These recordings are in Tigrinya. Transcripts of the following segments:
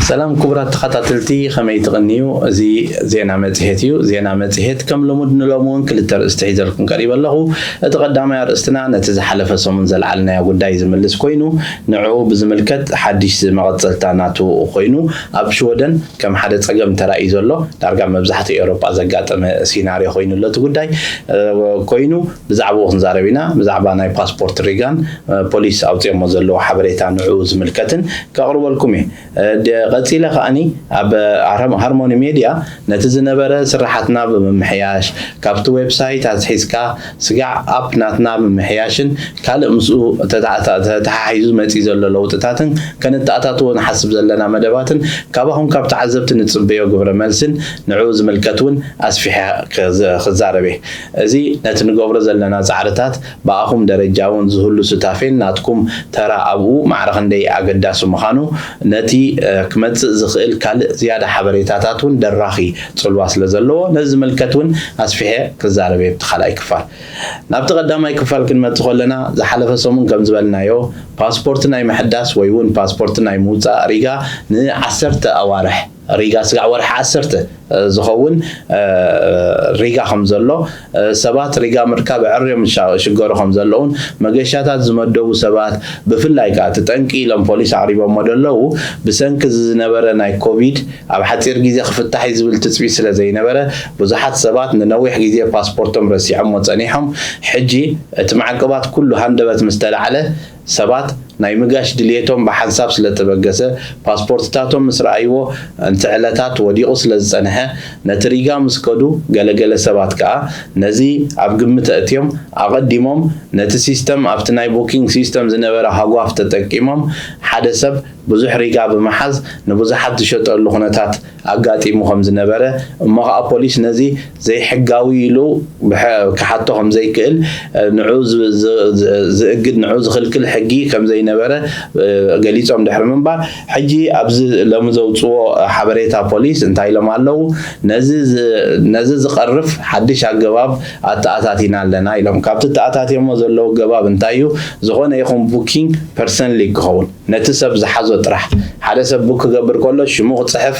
ሰላም ክቡራት ተኸታተልቲ፣ ከመይ ትቕንዩ? እዚ ዜና መጽሔት እዩ። ዜና መጽሔት ከም ልሙድ ንሎሚ እውን ክልተ ኣርእስቲ ሒዘልኩም ቀሪበ ኣለኹ። እቲ ቀዳማይ ኣርእስትና ነቲ ዝሓለፈ ሰሙን ዘልዓልናዮ ጉዳይ ዝምልስ ኮይኑ፣ ንዕኡ ብዝምልከት ሓድሽ መቐጸልታ ናቱ ኮይኑ፣ ኣብ ሽወደን ከም ሓደ ጸገም ተራእዩ ዘሎ፣ ዳርጋ መብዛሕትኡ ኤውሮጳ ዘጋጠመ ሲናርዮ ኮይኑ ኣሎ እቲ ጉዳይ ኮይኑ፣ ብዛዕባኡ ክንዛረብ ኢና። ብዛዕባ ናይ ፓስፖርት ሪጋን ፖሊስ ኣውፅኦሞ ዘለዎ ሓበሬታ ንዕኡ ዝምልከትን ከቕርበልኩም እየ። ቀፂለ ከዓኒ ኣብ ሃርሞኒ ሜድያ ነቲ ዝነበረ ስራሓትና ብምምሕያሽ፣ ካብቲ ዌብሳይት ኣትሒዝካ ስጋዕ ኣፕ ናትና ምምሕያሽን ካልእ ምስኡ ተተሓሒዙ መፂ ዘሎ ለውጥታትን ከነተኣታትዎ ንሓስብ ዘለና መደባትን ካባኹም ካብ ተዓዘብቲ ንፅበዮ ግብረ መልስን ንዕኡ ዝምልከት እውን ኣስፊሐ ክዛረብ እየ። እዚ ነቲ ንገብሮ ዘለና ፃዕርታት ብኣኹም ደረጃ እውን ዝህሉ ሱታፌን ናትኩም ተራ ኣብኡ ማዕረ ክንደይ ኣገዳሲ ምዃኑ፣ ነቲ ክመፅእ ዝኽእል ካልእ ዝያዳ ሓበሬታታት እውን ደራኺ ፅልዋ ስለ ዘለዎ ነዚ ዝምልከት እውን ኣስፊሐ ክዛረብ እየ። ብቲ ካልኣይ ክፋል ናብቲ ቀዳማይ ክፋል ክንመጽእ ከለና ዝሓለፈ ሰሙን ከም ዝበልናዮ ፓስፖርት ናይ ምሕዳስ ወይ እውን ፓስፖርት ናይ ምውፃእ ሪጋ ንዓሰርተ ኣዋርሕ ሪጋ ስጋዕ ወርሒ ዓሰርተ ዝኸውን ሪጋ ከም ዘሎ ሰባት ሪጋ ምርካብ ዕርዮም ሽገሩ ከም ዘለውን መገሻታት ዝመደቡ ሰባት ብፍላይ ከዓ እቲ ጠንቂ ኢሎም ፖሊስ ኣቕሪቦሞ ዘለዉ ብሰንኪ ዝነበረ ናይ ኮቪድ ኣብ ሓፂር ግዜ ክፍታሕ እዩ ዝብል ትፅቢት ስለ ዘይነበረ ብዙሓት ሰባት ንነዊሕ ግዜ ፓስፖርቶም ረሲዖሞ ፀኒሖም። ሕጂ እቲ ማዕቀባት ኩሉ ሃንደበት ምስ ተላዕለ ሰባት ናይ ምጋሽ ድልየቶም ብሓንሳብ ስለ ተበገሰ ፓስፖርትታቶም ምስ ረኣይዎ እንተ ዕለታት ወዲቑ ስለ ዝፀንሐ ነቲ ሪጋ ምስ ከዱ ገለገለ ሰባት ከዓ ነዚ ኣብ ግምት ኣእትዮም ኣቐዲሞም ነቲ ሲስተም ኣብቲ ናይ ቡኪንግ ሲስተም ዝነበረ ሃጓፍ ተጠቂሞም ሓደ ሰብ ብዙሕ ሪጋ ብምሓዝ ንብዙሓት ዝሸጠሉ ኩነታት ኣጋጢሙ ከም ዝነበረ እሞ ከዓ ፖሊስ ነዚ ዘይሕጋዊ ኢሉ ክሓቶ ከም ዘይክእል ንዑ ዝእግድ ንዑ ዝኽልክል ሕጊ ከም ዘይነበረ ገሊፆም ድሕሪ ምንባር ሕጂ ኣብዚ ሎሚ ዘውፅዎ ሓበሬታ ፖሊስ እንታይ ኢሎም ኣለዉ ነዚ ዝቐርፍ ሓድሽ ኣገባብ ኣተኣታቲና ኣለና ኢሎም ካብቲ ተኣታትዮሞ ዘለዉ ገባብ እንታይ እዩ ዝኾነ ይኹን ቡኪንግ ፐርሰንሊ ክኸውን ነቲ ሰብ ዝሓዞ ጥራሕ ሓደ ሰብ ቡክ ክገብር ከሎ ሽሙ ክፅሕፍ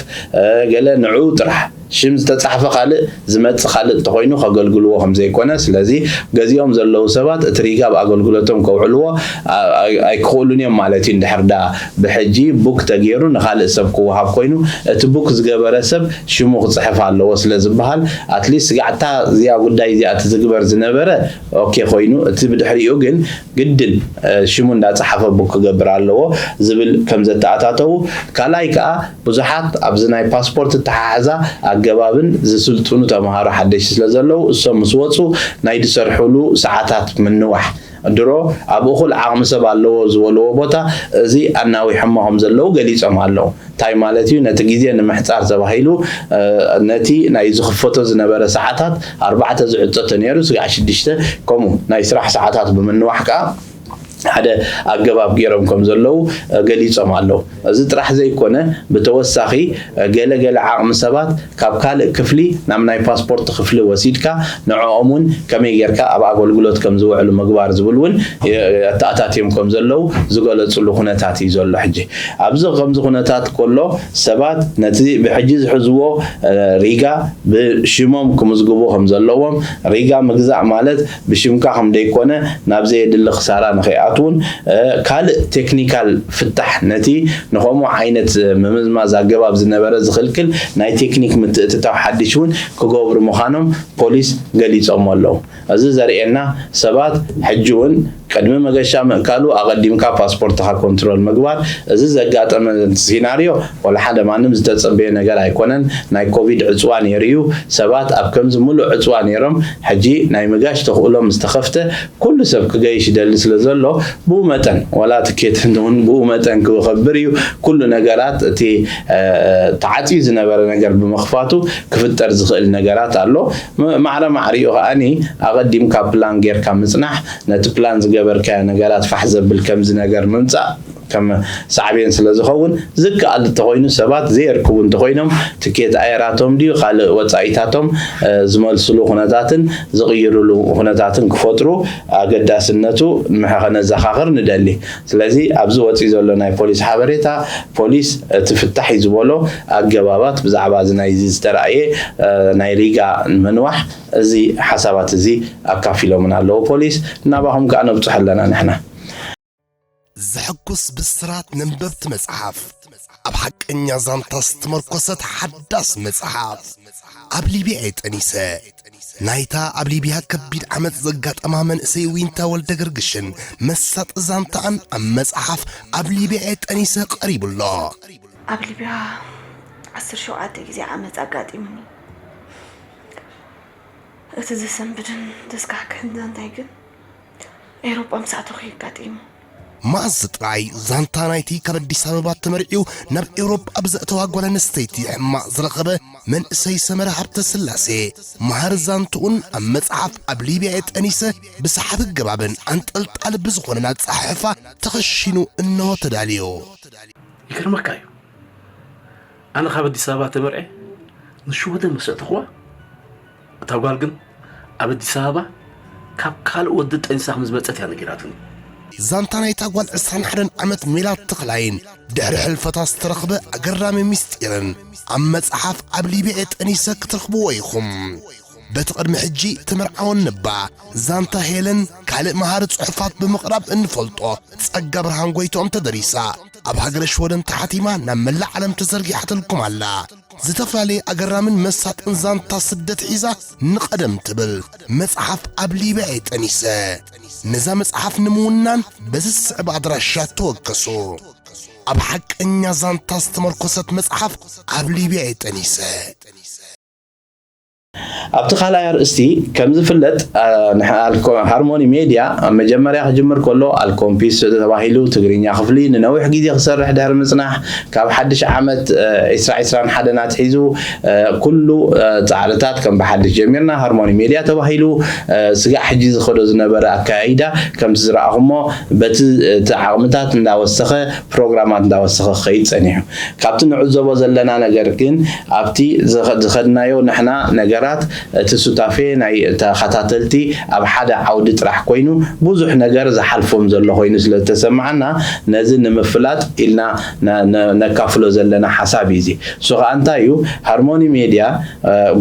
ገለ ንዑ ጥራሕ ሽም ዝተፃሕፈ ካልእ ዝመፅእ ካልእ እንተኮይኑ ከገልግልዎ ከምዘይኮነ ስለዚ ገዚኦም ዘለዉ ሰባት እቲ ሪጋ ኣብ ኣገልግሎቶም ከውዕልዎ ኣይክኽእሉን እዮም ማለት እዩ እንድሕር ዳ ብሕጂ ቡክ ተገይሩ ንካልእ ሰብ ክወሃብ ኮይኑ እቲ ቡክ ዝገበረ ሰብ ሽሙ ክፅሕፍ ኣለዎ ስለ ዝበሃል ኣትሊስት ጋዕታ እዚኣ ጉዳይ እዚኣ ትዝግበር ዝነበረ ኦኬ ኮይኑ እቲ ብድሕሪኡ ግን ግድን ሽሙ እንዳፀሓፈ ቡክ ክገብር ኣለዎ ዝብል ከም ዘተኣታተዉ ካልኣይ ከዓ ብዙሓት ኣብዚ ናይ ፓስፖርት ኣተሓሕዛ ኣገባብን ዝስልጥኑ ተምሃሮ ሓደሽቲ ስለ ዘለዉ እሶም ምስ ወፁ ናይ ዝሰርሕሉ ሰዓታት ምንዋሕ ድሮ ኣብ እኹል ዓቕሚ ሰብ ኣለዎ ዝበልዎ ቦታ እዚ ኣናዊሖሞ ከም ዘለዉ ገሊፆም ኣለዉ እንታይ ማለት እዩ ነቲ ግዜ ንምሕፃር ተባሂሉ ነቲ ናይ ዝኽፈቶ ዝነበረ ሰዓታት ኣርባዕተ ዝዕፀ ተነይሩ ስጋዕ ሽዱሽተ ከምኡ ናይ ስራሕ ሰዓታት ብምንዋሕ ከዓ ሓደ ኣገባብ ገይሮም ከም ዘለዉ ገሊፆም ኣለዉ እዚ ጥራሕ ዘይኮነ ብተወሳኺ ገለገለ ዓቕሚ ሰባት ካብ ካልእ ክፍሊ ናብ ናይ ፓስፖርት ክፍሊ ወሲድካ ንዕኦም እውን ከመይ ጌርካ ኣብ ኣገልግሎት ከም ዝውዕሉ ምግባር ዝብል እውን ኣተኣታትዮም ከም ዘለዉ ዝገለፅሉ ኩነታት እዩ ዘሎ ሕጂ ኣብዚ ከምዚ ኩነታት ከሎ ሰባት ነቲ ብሕጂ ዝሕዝዎ ሪጋ ብሽሞም ክምዝግቡ ከም ዘለዎም ሪጋ ምግዛእ ማለት ብሽምካ ከም ደይኮነ ናብ ዘየድሊ ክሳራ ንኸይኣትውን ካልእ ቴክኒካል ፍታሕ ነቲ ንኸምኡ ዓይነት ምምዝማዝ ኣገባብ ዝነበረ ዝኽልክል ናይ ቴክኒክ ምትእትታው ሓድሽ እውን ክገብሩ ምዃኖም ፖሊስ ገሊፆም ኣለዉ። እዚ ዘርእየና ሰባት ሕጂ እውን ቅድሚ መገሻ ምእካሉ ኣቐዲምካ ፓስፖርትኻ ኮንትሮል ምግባር። እዚ ዘጋጠመ ሲናርዮ ዋላ ሓደ ማንም ዝተጸበየ ነገር ኣይኮነን። ናይ ኮቪድ ዕጽዋ ነይሩ እዩ። ሰባት ኣብ ከምዚ ምሉእ ዕጽዋ ነይሮም። ሕጂ ናይ ምጋሽ ተኽእሎ ምስ ተኸፍተ ኩሉ ሰብ ክገይሽ ይደሊ ስለ ዘሎ ብኡ መጠን ዋላ ትኬት እውን ብኡ መጠን ክኸብር እዩ። ኩሉ ነገራት እቲ ተዓጽዩ ዝነበረ ነገር ብምኽፋቱ ክፍጠር ዝኽእል ነገራት ኣሎ። ማዕረ ማዕሪኡ ከዓኒ ኣቐዲምካ ፕላን ጌርካ ምጽናሕ ነቲ ፕላን ዝገበርካዮ ነገራት ፋሕ ዘብል ከምዚ ነገር ምምጻእ ከም ሳዕቤን ስለ ዝኸውን፣ ዝከኣል እንተኾይኑ ሰባት ዘየርክቡ እንተኾይኖም ትኬት ኣየራቶም ድዩ ካልእ ወጻኢታቶም ዝመልስሉ ኩነታትን ዝቕይርሉ ኩነታትን ክፈጥሩ ኣገዳስነቱ ከነዘኻኽር ንደሊ። ስለዚ ኣብዚ ወፂኡ ዘሎ ናይ ፖሊስ ሓበሬታ፣ ፖሊስ እቲ ፍታሕ እዩ ዝበሎ ኣገባባት ብዛዕባ እዚ ናይዚ ዝተረኣየ ናይ ሪጋ ምንዋሕ፣ እዚ ሓሳባት እዚ ኣካፊሎምን ኣለዉ ፖሊስ። ናባኹም ከዓ ነብፅሖ ኣለና ንሕና። ዘሐጉስ ብስራት ነንበብቲ መጽሓፍ፣ ኣብ ሓቀኛ ዛንታ ዝተመርኮሰት ሓዳስ መጽሓፍ። ኣብ ሊብያ እየ ጠኒሰ። ናይታ ኣብ ሊብያ ከቢድ ዓመጽ ዘጋጠማ መንእሰይ ዊንታ ወልደ ገርግሽን መሳጢ ዛንታኣን ኣብ መጽሓፍ ኣብ ሊብያ እየ ጠኒሰ ቀሪቡ ኣሎ። ኣብ ሊብያ ዓሰርተ ሸውዓተ ግዜ ዓመጽ ኣጋጢሙኒ። እቲ ዘሰንብድን ዘስካሕክሕን ዛንታይ ግን ኤውሮጳ ምስ ኣተኹ እዩ ኣጋጢሙ። መኣዝ ጥራይ ዛንታ ናይቲ ካብ ኣዲስ ኣበባ ተመርዕዩ ናብ ኤውሮጳ ብዘእተዋ ጓል ኣንስተይቲ ሕማቕ ዝረኸበ መንእሰይ ሰመረ ሃብተስላሴ መሃሪ ዛንትኡን ኣብ መጽሓፍ ኣብ ሊብያ እየ ጠኒሰ ብሰሓቢ ኣገባብን ኣንጠልጣሊ ብዝኾነን ኣጸሓሕፋ ተኸሺኑ እንሆ ተዳልዩ። ይገርመካ እዩ። ኣነ ካብ ኣዲስ ኣበባ ተመርዕየ ንሽወደን ምስ ኣእተኽዋ፣ እታ ጓል ግን ኣብ ኣዲስ ኣበባ ካብ ካልእ ወዲ ጠኒሳ ከም ዝመጸት እያ ነጊራትኒ። ዛንታ ናይታ ጓል ዕስራን ሓደን ዓመት ሜላት ተኽላይን ድሕሪ ሕልፈታ ዝተረኽበ ኣገራሚ ምስጢርን ኣብ መጽሓፍ ኣብ ሊብያ ጠኒሰ ክትረኽብዎ ኢኹም። በቲ ቅድሚ ሕጂ ተመርዓወኒ እባ ዛንታ ሄለን ካልእ መሃሪ ጽሑፋት ብምቕራብ እንፈልጦ ጸጋ ብርሃን ጎይትኦም ተደሪሳ ኣብ ሃገረ ሽወደን ተሓቲማ ናብ መላእ ዓለም ተዘርጊሓትልኩም ኣላ። ዝተፈላለየ ኣገራምን መሳጥን ዛንታ ስደት ሒዛ ንቐደም ትብል መጽሓፍ ኣብ ሊብያ እየ ጠኒሰ። ነዛ መጽሓፍ ንምውናን በዚ ዝስዕብ ኣድራሻ ተወከሱ። ኣብ ሓቀኛ ዛንታ ዝተመርኮሰት መጽሓፍ ኣብ ሊብያ እየ ጠኒሰ። ኣብቲ ካልኣይ ኣርእስቲ ከም ዝፍለጥ ሃርሞኒ ሜድያ ኣብ መጀመርያ ክጅምር ከሎ ኣልኮምፒስ ተባሂሉ ትግርኛ ክፍሊ ንነዊሕ ግዜ ክሰርሕ ድሕሪ ምፅናሕ ካብ ሓድሽ ዓመት ዒስራ ዒስራን ሓደን ኣትሒዙ ኩሉ ፃዕርታት ከም ብሓድሽ ጀሚርና ሃርሞኒ ሜድያ ተባሂሉ ስጋዕ ሕጂ ዝኸዶ ዝነበረ ኣካያይዳ ከምቲ ዝረኣኹሞ በቲ እቲ ዓቕምታት እንዳወሰኸ ፕሮግራማት እንዳወሰኸ ክኸይድ ፀኒሑ። ካብቲ ንዕዘቦ ዘለና ነገር ግን ኣብቲ ዝኸድናዮ ንሕና ነገራት እቲ ሱታፌ ናይ ተኸታተልቲ ኣብ ሓደ ዓውዲ ጥራሕ ኮይኑ ብዙሕ ነገር ዝሓልፎም ዘሎ ኮይኑ ስለ ዝተሰማዓና ነዚ ንምፍላጥ ኢልና ነካፍሎ ዘለና ሓሳብ እዩ። እዚ እሱ ከዓ እንታይ እዩ? ሃርሞኒ ሜድያ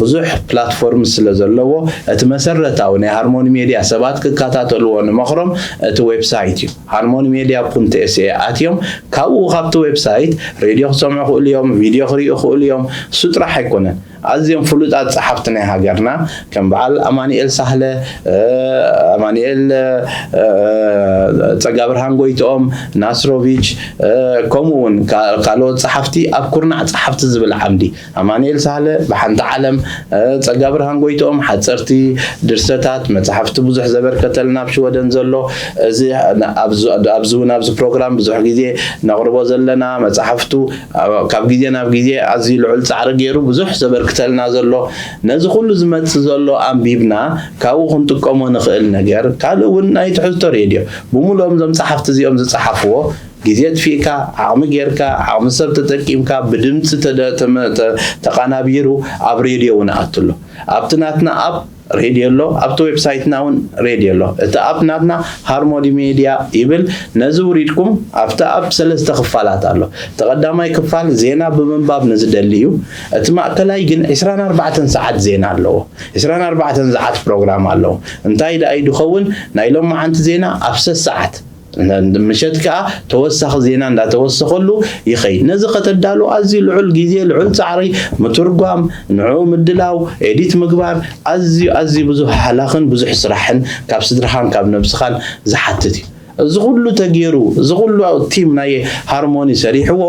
ብዙሕ ፕላትፎርም ስለ ዘለዎ እቲ መሰረታዊ ናይ ሃርሞኒ ሜድያ ሰባት ክከታተልዎ ንመኽሮም እቲ ዌብሳይት እዩ። ሃርሞኒ ሜድያ ፑንት ኤስኤ ኣትዮም ካብኡ ካብቲ ዌብሳይት ሬድዮ ክሰምዑ ይኽእሉ እዮም፣ ቪድዮ ክርእዩ ይኽእሉ እዮም። እሱ ጥራሕ ኣይኮነን። ኣዝዮም ፍሉጣት ጸሓፍቲ ናይ ሃገርና ከም በዓል ኣማኑኤል ሳህለ፣ ኣማኑኤል ጸጋብርሃን ጎይትኦም፣ ናስሮቪች ከምኡ እውን ካልኦት ጸሓፍቲ ኣብ ኩርናዕ ጸሓፍቲ ዝብል ዓምዲ ኣማኑኤል ሳህለ ብሓንቲ ዓለም፣ ጸጋብርሃን ጎይትኦም ሓፀርቲ ድርሰታት፣ መፃሕፍቲ ብዙሕ ዘበርከተልና ኣብ ሽወደን ዘሎ እዚ ኣብዚ እውን ኣብዚ ፕሮግራም ብዙሕ ግዜ ነቕርቦ ዘለና መፃሕፍቱ ካብ ግዜ ናብ ግዜ ኣዝዩ ልዑል ፃዕሪ ገይሩ ብዙሕ ዘበርክተልና ዘሎ ነዚ ኩሉ ዝመፅእ ዘሎ ኣንቢብና ካብኡ ክንጥቀሞ ንኽእል ነገር ካልእ እውን ናይ ትሕዝቶ ሬድዮ ብምሉኦም እዞም ፃሓፍቲ እዚኦም ዝፀሓፍዎ ግዜ ኣጥፊእካ፣ ዓቕሚ ጌርካ፣ ዓቕሚ ሰብ ተጠቂምካ፣ ብድምፂ ተቓናቢሩ ኣብ ሬድዮ እውን ኣቱ ኣሎ። ኣብቲ ናትና ኣፕ ሬድዮ ኣሎ፣ ኣብቲ ዌብሳይትና እውን ሬድዮ ኣሎ። እቲ ኣፕ ናትና ሃርሞኒ ሜድያ ይብል። ነዚ ውሪድኩም ኣብቲ ኣፕ ሰለስተ ክፋላት ኣሎ። እቲ ቀዳማይ ክፋል ዜና ብምንባብ ንዝደሊ እዩ። እቲ ማእከላይ ግን ዕስራን ኣርባዕተን ሰዓት ዜና ኣለዎ። ዕስራን ኣርባዕተን ሰዓት ፕሮግራም ኣለዎ። እንታይ ደኣ እዩ ድኸውን? ናይ ሎማዓንቲ ዜና ኣብ ሰሰዓት ምሸት ከኣ ተወሳኺ ዜና እንዳተወሰኸሉ ይኸይድ። ነዚ ከተዳሉ ኣዝዩ ልዑል ግዜ፣ ልዑል ጻዕሪ፣ ምትርጓም፣ ንዕኡ ምድላው፣ ኤዲት ምግባር ኣዝዩ ኣዝዩ ብዙሕ ሃላኽን ብዙሕ ስራሕን ካብ ስድራኻን ካብ ነብስኻን ዝሓትት እዩ። እዚ ኩሉ ተገይሩ እዚ ኩሉ ቲም ናይ ሃርሞኒ ሰሪሕዎ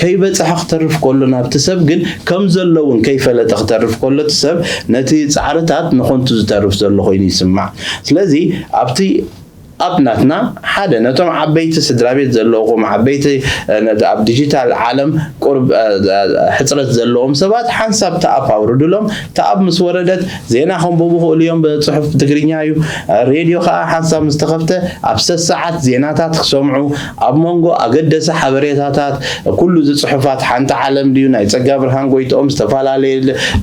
ከይበፅሐ ክተርፍ ከሎ ናብቲ ሰብ ግን ከም ዘሎ እውን ከይፈለጠ ክተርፍ ከሎ እቲ ሰብ ነቲ ፃዕርታት ንኸንቱ ዝተርፍ ዘሎ ኮይኑ ይስማዕ። ስለዚ ኣብቲ ኣፕ ናትና ሓደ ነቶም ዓበይቲ ስድራ ቤት ዘለኹም፣ ዓበይቲ፣ እ፣ ነቲ ኣብ ዲጂታል ዓለም ቁርብ፣ እ፣ እ፣ ሕጽረት ዘለዎም ሰባት ሓንሳብ እታ ኣፕ ኣውርዱሎም። እታ ኣፕ ምስ ወረደት ዜና ከንብቡ ክእሉ እዮም። ብጽሑፍ ትግርኛ እዩ። እ፣ ሬድዮ ከኣ ሓንሳብ ምስ ተኸፍተ ኣብ ሰሰዓት ዜናታት ክሰምዑ፣ ኣብ መንጎ ኣገደሲ ሓበሬታታት፣ ኩሉ እዚ ጽሑፋት ሓንቲ ዓለም ድዩ፣ ናይ ጸጋ ብርሃን ጎይትኦም ዝተፈላለየ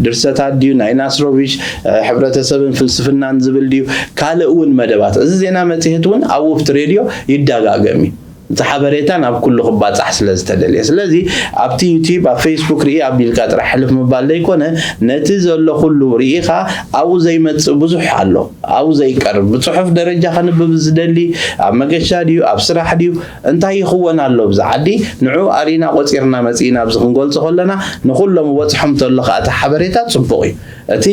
ድርሰታት ድዩ፣ ናይ ናስሮቪች፣ እ፣ ሕብረተሰብን ፍልስፍናን ዝብል ድዩ፣ ካልእ እውን መደባት፣ እዚ ዜና መጽሔት እውን ኣብ ውፍቲ ሬድዮ ይደጋገም እዩ። እቲ ሓበሬታ ናብ ኩሉ ክባጻሕ ስለ ዝተደልየ። ስለዚ ኣብቲ ዩቲዩብ፣ ኣብ ፌስቡክ ርኢ ኣቢልካ ጥራሕ ሕልፍ ምባል ዘይኮነ፣ ነቲ ዘሎ ኩሉ ርኢኻ ኣብኡ ዘይመጽእ ብዙሕ ኣሎ። ኣብኡ ዘይቀርብ፣ ብጽሑፍ ደረጃ ከንብብ ዝደሊ፣ ኣብ መገሻ ድዩ፣ ኣብ ስራሕ ድዩ፣ እንታይ ይኽወን ኣሎ ብዛ ዓዲ፣ ንዑ ኣሪና ቆጺርና መጺእና ኣብዚ ክንገልጾ ከለና፣ ንኹሎም በጽሖም ተሎ ከኣ እቲ ሓበሬታ ጽቡቕ እዩ። እቲ፣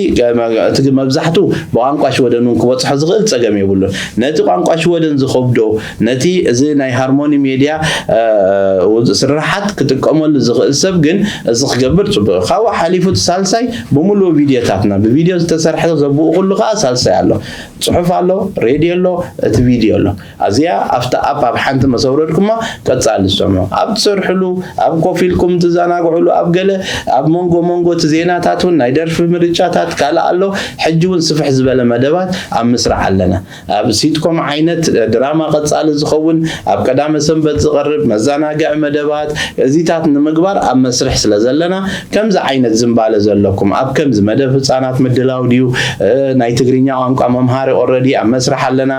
እቲ መብዛሕቱ ብቋንቋ ሽወደን እውን ክበጽሖ ዝኽእል ጸገም የብሉን። ነቲ ቋንቋ ሽወደን ዝኸብዶ፣ ነቲ እዚ ናይ ሃርሞኒ ሜድያ፣ እ፣ ስርሓት ክጥቀመሉ ዝኽእል ሰብ ግን እዚ ክገብር ጽቡቕ እዩ። ካብኡ ሓሊፉ እቲ ሳልሳይ ብምሉኡ ቪድዮታትና፣ ብቪድዮ ዝተሰርሐ ዘብኡ ኩሉ ከኣ ሳልሳይ ኣሎ። ጽሑፍ ኣሎ፣ ሬድዮ ኣሎ፣ እቲ ቪድዮ ኣሎ። ኣዚኣ ኣብታ ኣፕ ኣብ ሓንቲ መሰውረድኩማ ቀጻሊ ዝሰምዑ። ኣብ ትሰርሕሉ፣ ኣብ ኮፍ ኢልኩም ትዘናግዕሉ፣ ኣብ ገለ፣ ኣብ መንጎ መንጎ እቲ ዜናታት እውን ናይ ደርፊ ምርጫታት ካልእ ኣሎ። ሕጂ እውን ስፍሕ ዝበለ መደባት ኣብ ምስራሕ ኣለና። ኣብ ሲትኮም ዓይነት ድራማ ቀጻሊ ዝኸውን፣ ኣብ ቀዳመ ሰንበት ዝቐርብ መዘናግዒ መደባት፣ እዚታት ንምግባር ኣብ መስርሕ ስለ ዘለና፣ ከምዚ ዓይነት ዝንባለ ዘለኩም፣ ኣብ ከምዚ መደብ ህጻናት ምድላው ድዩ፣ እ፣ ናይ ትግርኛ ቋንቋ መምሃሪ ኦረዲ ኣብ መስርሕ ኣለና።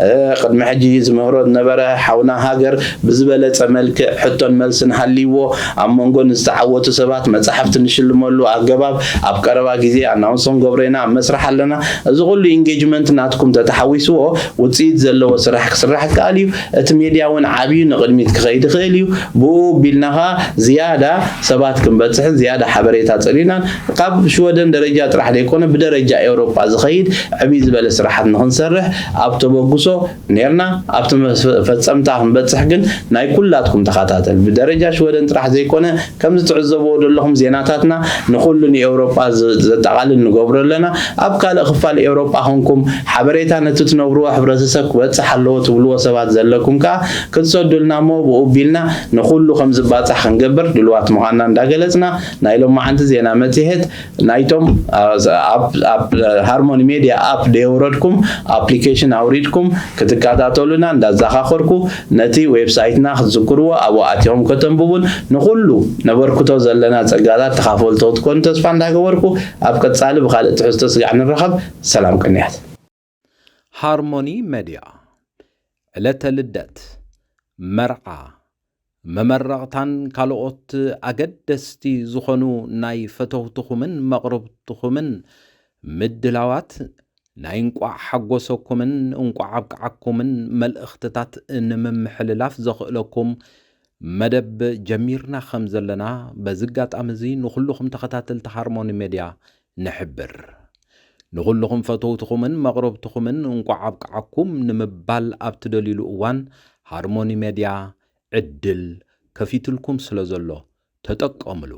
እ፣ ቅድሚ ሕጂ ዝምህሮ ዝነበረ ሓውና ሃገር ብዝበለጸ መልክዕ ሕቶን መልስን ሃልይዎ፣ ኣብ መንጎ ንዝተዓወቱ ሰባት መጻሕፍቲ ንሽልመሉ ኣገባብ ኣብ ቀረባ ግዜ ኣናውንስ ክንገብሮ ኢና፣ ኣብ መስርሕ ኣለና። እዚ ኩሉ ኢንጌጅመንት ናትኩም ተተሓዊስዎ ውጽኢት ዘለዎ ስራሕ ክስራሕ ይከኣል እዩ። እቲ ሜድያ እውን ዓብዩ ንቕድሚት ክኸይድ ይኽእል እዩ። ብኡ ቢልና ኸኣ ዝያዳ ሰባት ክንበጽሕን ዝያዳ ሓበሬታ ጸሊናን ካብ ሽወደን ደረጃ ጥራሕ ዘይኮነ ብደረጃ ኤውሮጳ ዝኸይድ ዕብይ ዝበለ ስራሓት ንኽንሰርሕ ኣብ ተበግሶ ኔርና። ኣብቲ መፈጸምታ ክንበጽሕ ግን ናይ ኩላትኩም ተኸታተል። ብደረጃ ሽወደን ጥራሕ ዘይኮነ፣ ከምዚ ትዕዘብዎ ዘለኹም ዜናታትና ንኹሉ ንኤውሮጳ ዘ-፣ ዘጠቓልል ንገብሮ ኣለና። ኣብ ካልእ ክፋል ኤውሮጳ ኾንኩም ሓበሬታ ነቲ ትነብርዎ ሕብረተሰብ ክበጽሕ ኣለዎ ትብልዎ ሰባት ዘለኩም ከኣ ክትሰዱልና እሞ ብኡ ቢልና ንኹሉ ከም ዝባጻሕ ክንገብር ድልዋት ምዃንና እንዳገለጽና ናይ ሎማዓንቲ ዜና መጽሔት ናይቶም፣ አ፣ ኣብ፣ ኣብ ሃርሞኒ ሜድያ ኣፕ ደየውረድኩም ኣፕሊኬሽን ኣውሪድኩም ክትከታተሉና እንዳዘኻኸርኩ ነቲ ዌብሳይትና ክትዝክርዎ ኣብኡ ኣቲኹም ከተንብቡን ንኹሉ ነበርክቶ ዘለና ጸጋታት ተኻፈልቲ ክትኮኑ ተስፋ እንዳገበርኩ ኣብ ቀጻሊ ብኻልእ ትሕዝቶ ስጋዕ ንራኸብ። ሰላም ቅንያት። ሃርሞኒ ሜድያ ዕለተ ልደት፣ መርዓ፣ መመረቕታን ካልኦት ኣገደስቲ ዝኾኑ ናይ ፈተውትኹምን መቕርብትኹምን ምድላዋት ናይ እንቋዕ ሓጎሰኩምን እንቋዕ ኣብቅዓኩምን መልእኽትታት ንምምሕልላፍ ዘኽእለኩም መደብ ጀሚርና ከም ዘለና በዚ ኣጋጣሚ እዚ ንኹልኹም ተኸታተልቲ ሃርሞኒ ሜድያ ንሕብር። ንኹልኹም ፈተውትኹምን መቕረብትኹምን እንቋዕ ኣብቅዓኩም ንምባል ኣብ ትደልዩሉ እዋን ሃርሞኒ ሜድያ ዕድል ከፊትልኩም ስለ ዘሎ ተጠቀምሉ።